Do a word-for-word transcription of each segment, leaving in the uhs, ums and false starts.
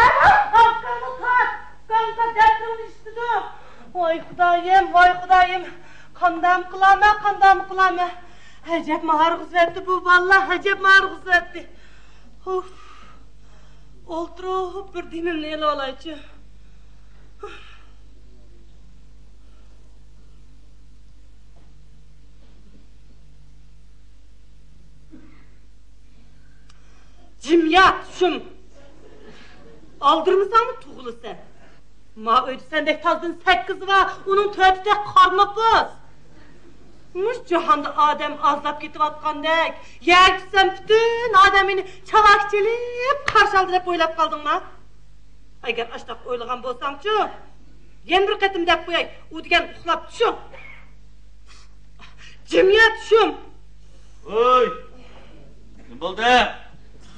ئۇكاڭنى تارت، ئۇكاڭغا دەردىڭنى ئىشلىتىدۇ. ۋاي خۇدايىم، ۋاي خۇدايىم، قانداق قىلامەن، قانداق قىلامەن؟ ئەجەبمۇ ھارغۇزۇۋەتتى بۇ بالىلار، ئەجەبمۇ ھارغۇزۇۋەتتى. ئۇف. ئولتۇرۇپ بىر دېمىمنى ئېلىۋالايچۇ. جىم يات، شۇم. ئالدىرىمىساڭمۇ تۇغۇلىسەن. ما ئۆيدە سەندەك تازىدىن سەككىز بار، ئۇنىڭ تۆتى تېخى قارا نوپۇس. مۇشۇ جاھاندا ئادەم ئازلاپ كېتىۋاتقاندەك، يەر چۈشسەم پۈتۈن ئادەم مېنى چاۋاك چېلىپ قارشى ئالدى دەپ ئويلاپ قالدىڭما؟ ئەگەر ئاشۇنداق ئويلىغان بولساڭچۇ، يەنە بىر قېتىم دەپ قوياي، ئۇ دېگەن ئۇخلاپ چۈشۈڭ. جىم يات، شۇم. ئۆي! نېمە بولدى؟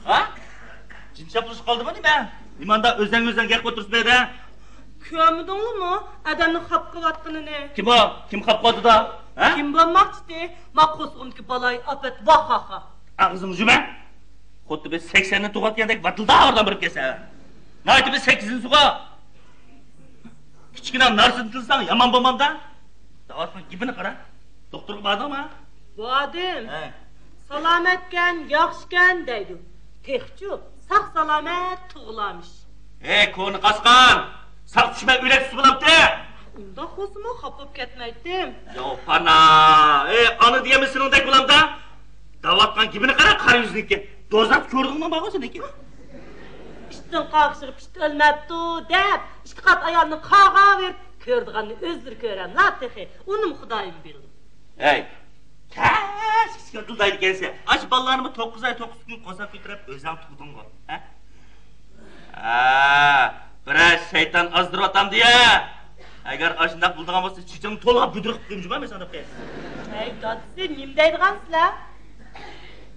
ھە؟ جىم چاپلىشىپ قالدىمۇ نېمە؟ نېمانداق ئۆزۈڭ ئۆزۈڭ گەپ قىلىپ تۇرسىز بۇ يەردە؟ كۆرمىدىڭلىمۇ ئادەمنىڭ خاپا قىلىۋاتقىنىنى؟ كىم ئۇ؟ كىم خاپا قىلىۋاتىدۇ؟ ھە؟ كىم بولماقچىدى؟ ما قورسىقىمدىكى بالايى ئاپەت، ۋاھھاھھا. ئاغزىڭنى يۇمە! خۇددى بىر سەكسەننى تۇغۇۋاتقاندەك ۋاتىلداپ ئاغرىدىن بېرىپ كەلسە. ناھايىتى بىر سەككىزىنچى سۇغا. كىچىككىنە نارسىنى تىلىساڭ يامان بولمامدا؟ دەۋاتقان گېپىنى قارا. دوختۇرغا باردىڭما؟ باردىم. ھە. سالامەتكەن، ياخشىكەن دەيدۇ. تېخىچۇ ساق سالامەت تۇغۇلامىش. ھەي، كونا قاسقان! ساق چۈشمەي ئۆلەك تۇتسا بولامتى؟ ئۇنداق بولسىمۇ خاپا بولۇپ كەتمەيتتىم. ياۋ پانا! ئەي، ئانا دېگەنمۇ سېنىڭدەك بولامدا؟ دەۋاتقان گېپىنى قارا، قارا يۈزىنىڭكى. دوزاختا كۆردۈڭمۇ بارغۇ سېنىڭكى؟ ئىتنىڭ قاغىشىغا پىشت ئۆلمەپتۇ دەپ، ئىتقات ئايالنى قاغاۋېرىپ، كۆرىدىغاننى ئۆزلىرى كۆرەملا تېخى. ئۇنىمۇ خۇدايىم بىلدى. ھەي، تەس كىچىككە دۇلدايدىكەنسەن. ئاشۇ بالىلارنىمۇ توققۇز ئاي توققۇز كۈن قورساق كۆتۈرۈپ ئۆزۈڭ تۇغدۇڭغۇ، ھە؟ ھە، بىرەر شەيتان ئازدۇرۇۋاتامدۇ يا؟ ئەگەر ئاشۇنداق بولىدىغان بولسا، چېچىڭنى تولا بۈدرە قىلىپ قويۇم جۇما، مەن ساڭا دەپ قوياي. ھەي، دادىسى، نېمە دەيدىغانسىلەر؟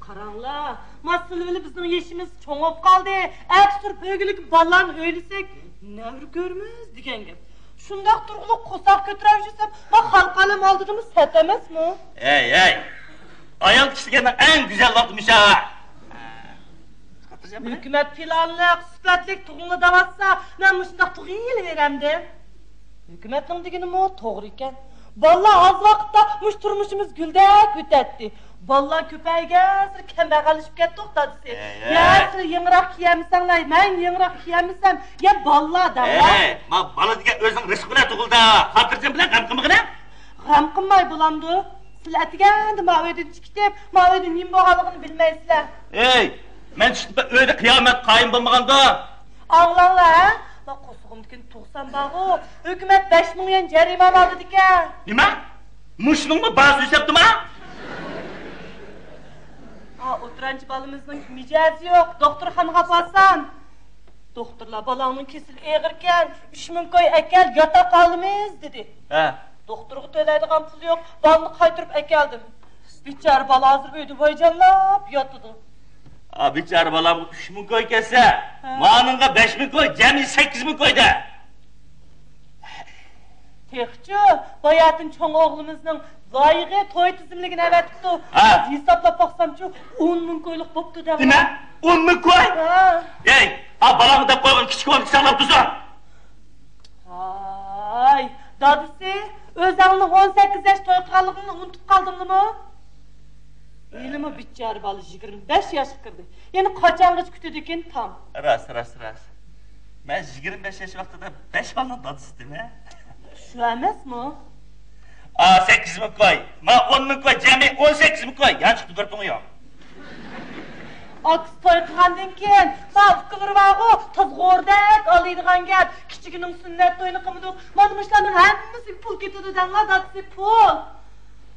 قاراڭلار، ما سىلىۋىلى بىزنىڭ يېشىمىز چوڭ بولۇپ قالدى. ئەتە تۇرۇپ ئۆگىنىپ بالىلارنى ئۆيلىسەك، نەۋرە كۆرىمىز دېگەن گەپ. شۇنداق تۇرغۇلۇق قورساق كۆتۈرۈپ يۈرسەم، ما خەلق ئالەم ئالدىدىمۇ سەت ئەمەسمۇ؟ ھەي، ھەي! ئايال كىشى دېگەننىڭ ئەڭ گۈزەل ۋاقتى مۇشۇ. ھۆكۈمەت پىلانلىق، سۈپەتلىك تۇغۇڭلار دەۋاتسا، مەن مۇشۇنداق تۇغۇۋېلىۋېرەمدىم. ھۆكۈمەتنىڭ دېگىنىمۇ توغرا ئىكەن. بالىلار ئاز ۋاقىتتا مۇشۇ تۇرمۇشىمىز گۈلدەك ئۆتەتتى. بالىلار كۆپەيگەنسېرى كەمبەغەللىشىپ كەتتۇق، دادىسى. ھەي، يا ھەي. سىلەر يېڭىراق كىيەلمىسەڭلار، مەن يېڭىراق كىيەلمىسەم، يا بالىلار دەڭلار. ھەي، ما بالا دېگەن ئۆزىنىڭ رىزقى بىلەن تۇغۇلدى. خاتىرجەم بىلەن غەم قىلمىغىنە. غەم قىلماي بولامدۇ؟ سىلەر ئەتىگەندە ما ئۆيدىن چىقىپ، ما ئۆيدە نېمە بولغانلىقىنى بىلمەيسىلەر. ھەي، مەن چۈشتۈم، ئۆيدە قىيامەت قايىم بولمىغاندۇ؟ ئاڭلاڭلار، ھە؟ ما قورسىقىمدىكىنى تۇغسام بارغۇ، ھۆكۈمەت بەش مىڭ يۈەن جەرىمانە ئالىدىكەن. نېمە؟ مۇشۇنىڭمۇ بازىسى ئۆسەپتىما؟ ھا، ئوتتۇرانچە بالىمىزنىڭ مىجەزى يوق، دوختۇرخانىغا ئاپارسام. دوختۇرلار، بالاڭنىڭ كېسىلى ئېغىركەن، ئۈچ مىڭ كوي ئەكەل، ياتاق ئالىمىز، دېدى. ھە. دوختۇرغا تۆلەيدىغان پۇل يوق، بالىنى قايتۇرۇپ ئەكەلدىم. بىچارە بالا ھازىر ئۆيدە ۋايجانلاپ ياتىدۇ. ئا، بىچارە بالامغا ئۈچ مىڭ كوي كەلسە، ھە. مانىڭغا بەش مىڭ كوي، جەمئىي سەككىز مىڭ كوي دە. تېخىچۇ باياتىن چوڭ ئوغلىمىزنىڭ لايىقى توي تىزىملىكىنى ئەۋەتىپتۇ. ھە. ھازىر ھېسابلاپ باقسامچۇ، ئون مىڭ كويلۇق بوپتۇ دەڭ. نېمە؟ ئون مىڭ كوي؟ ھە. ئەي، ئا، بالاڭغا دەپ قويغان كىچىك ئون ئىككى ساقلاپ تۇرسۇن. ھاي، دادىسى، ئۆزەڭنىڭ ئون سەككىز ياش توي قىلغانلىقىڭنى ئۇنتۇپ قالدىڭلىمۇ؟ ھېلىمۇ بىچارە بالا يىگىرمە بەش ياشقا كىردى. يەنە قاچانغىچە كۈتىدىكىن تام؟ راست، راست، راست. مەن يىگىرمە بەش ياش ۋاقتىدا بەش بالىنىڭ دادىسى ئىدىم، ھە؟ شۇ ئەمەسمۇ؟ ئا، سەككىز مىڭ كوي. ما ئون مىڭ كوي، جەمئىي ئون سەككىز مىڭ كوي. يانچۇقتا بىر پۇڭ يوق. ئاكىسى توي قىلغاندىن كېيىن، ما ئۇكىلىرى بارغۇ، تازغوردەك ئالىدىغان گەپ. كىچىكىنىڭ سۈننەت تويىنى قىلمىدۇق. مانا مۇشۇلارنىڭ ھەممىسىگە پۇل كېتىدۇ دەڭلار، دادىسى، پۇل.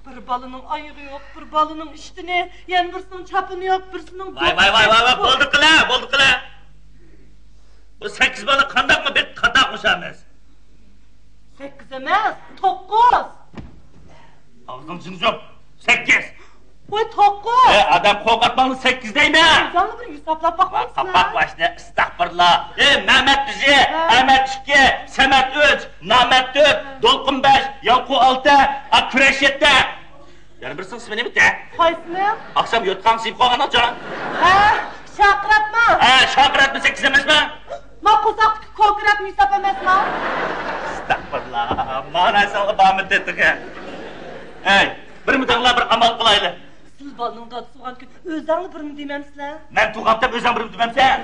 بىر بالىنىڭ ئايىغى يوق، بىر بالىنىڭ ئىشتىنى، يەنە بىرسىنىڭ چاپىنى يوق، بىرسىنىڭ ۋاي، ۋاي، ۋاي، ۋاي، ۋاي، بولدى قىلە، بولدى قىلە. بۇ سەككىز بالا قانداقمۇ بىر قاتار قوشامىز؟ سەككىز ئەمەس، توققۇز. ئاغزىڭ جىمجۇم. سەككىز. ۋاي، توققۇز. ئەي، ئادەم قورقۇتماڭلار، سەككىز دەيمەن. ئۆزۈڭلار بىر ھېسابلاپ باقمامسىلەر؟ قاپاق باشنى، ئەستەغپۇرۇللا. ئەي، مەمەت بىزى، ھە. ئەمەت ئىككى، سەمەت ئۈچ، نامەت تۆت، ھە. دولقۇن بەش، ياۋقۇ ئالتە، ئا، كۈرەش يەتتە. يەنە بىرسىنىڭ ئىسمى نېمىدى؟ قايسىنىڭ؟ ئاخشام يوتقانغا سىيىپ قالغان ئاچا. ھە، شاقىراتما؟ ھە، شاقىراتما، سەككىز ئەمەسمۇ؟ ما ئانا ساڭا بارمىدى تېخى. ئەي، بىر مىداڭلا بىر ئامال قىلايلى. سىز بالىنىڭ دادىسى بولغان كۈن ئۆزەڭلا بىرنى دېمەمسىلەر؟ مەن تۇغامتەم ئۆزەڭ بىرنى دېمەمسەن؟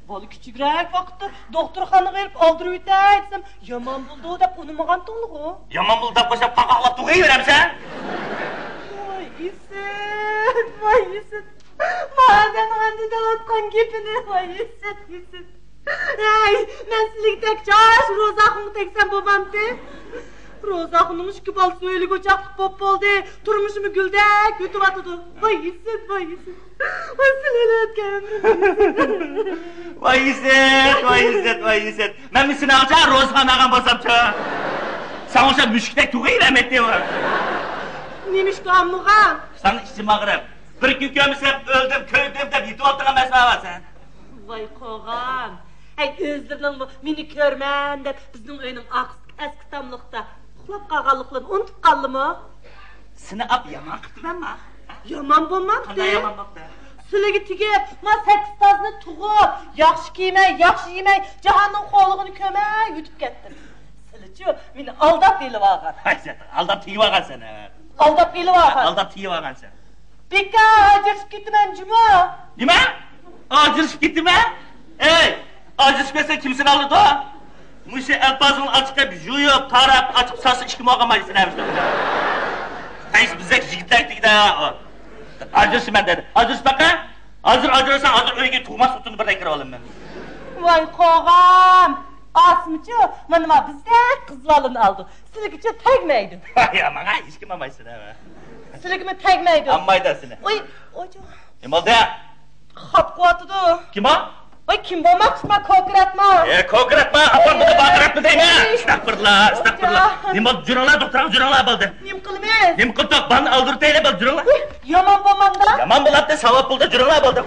بالا كىچىكرەك ۋاقىتتا دوختۇرخانىغا ئېلىپ ئالدۇرۇۋېتەي دېسەم، يامان بولىدۇ دەپ ئۇنىمىغانتىڭلىغۇ. يامان بولىدۇ دەپ قويسام، قاقاقلاپ تۇغۇۋېرەمسەن؟ ۋاي ئىسىت، ۋاي ئىسىت. ما ئادەمنىڭ ئەمدى دەۋاتقان گېپىنى، ۋاي ئىسىت، ئىسىت. ھەي، مەن سىلىگە تەگچە ئاشۇ روزاخۇنغا تەگسەم بولمامتى؟ روزاخۇننىڭ ئىككى بالىسى ئۆيلۈك ئوچاقلىق بوپ بولدى. تۇرمۇشىمۇ گۈلدەك ئۆتۈۋاتىدۇ. ۋاي ئىسىت، ۋاي ئىسىت. ۋاي سىلى ئۆتكەن ئۆمرۈم. ۋاي ئىسىت، ۋاي ئىسىت، ۋاي ئىسىت. مەن سېنىڭچە روزىخان ئالغان بولسامچۇ؟ ساڭا ئوخشاپ مۈشۈكتەك تۇغۇۋېرەمەيتتى ئۇ. نېمىشقا ئالمىغان؟ ساڭا ئىچىم ئاغرىپ، بىر كۈن كۆرمىسەم ئۆلدۈم، كۆيدۈم دەپ يېتىۋاتىدىغان ئەمەسمۇ سەن؟ ۋاي قوغان. ھەي، ئۆزلىرىنىڭمۇ مېنى كۆرمەن دەپ بىزنىڭ ئۆينىڭ ئارقىسىدىكى ئەسكى تاملىقتا ئۇخلاپ قالغانلىقلىرىنى ئۇنتۇپ قالدىمۇ؟ سېنى ئاپ يامان قىپتىمەنما؟ يامان بولماپتۇ. قانداق يامان بوپتۇ؟ سىلىگە تېگىپ، ما سەككىز تازىنى تۇغۇپ، ياخشى كىيمەي، ياخشى يېمەي، جاھاننىڭ خولىغىنى كۆرمەي ئۆتۈپ كەتتىم. سىلىچۇ مېنى ئالداپ ئېلىۋالغان. ھاي، سەن ئالداپ تېگىۋالغانسەن، ھە. ئالداپ ئېلىۋالغان. ئالداپ تېگىۋالغانسەن. بىكار ئاجرىشىپ كېتىمەن جۇمۇ. نېمە؟ ئاجرىشىپ كېتىمەن؟ ئەي، ئاجرىشىپ كەتسەڭ كىم سېنى ئالىدۇ؟ مۇشۇ ئەلپازىڭنى ئاچىقىپ، يۇيۇپ، تاراپ، ئاچىقىپ سالسا ئىككى مو قالمايدۇ سېنى ھەمىشە. قايسى بىزدەك يىگىتلەر دېگىدە ئۇ. ئاجرىشىمەن دېدى. ئاجرىشماققا؟ ھازىر ئاجرىساڭ، ھازىر ئۆيگە تۇغماس خوتۇننى بىرلەپ كىرىپ ئالىمەن. ۋاي قوغان! ئاسمىچۇ، مانا ما بىزدەك قىز بالىنى ئالدى. سىلىگىچۇ تەگمەيدۇ. يا، ماڭا ھېچكىم ئالمايسىلەر. سىلىگىمۇ تەگمەيدۇ. ئالمايدۇ سېنى. ئوي، ئوي. نېمە بولدى؟ خاپا قىلىۋاتىدۇ. كىم ئۇ؟ ۋاي، كىم بولماقچىما، كوكراتما؟ ئە، كوكراتما، ئاپام بۇنى باقىراتما دەيمەن. ئەستەغپۇرۇللا، ئەستەغپۇرۇللا. نېمە بولدى؟ جۈرۈڭلار، دوختۇرغا جۈرۈڭلار بولدى. نېمە قىلىمىز؟ نېمە قىلدۇق؟ بالىنى ئالدۇرتايلى، بال جۈرۈڭلار. يامان بولمامدا؟ يامان بولاتتى، ساۋاب پۇلدا جۈرۈڭلار بولدى.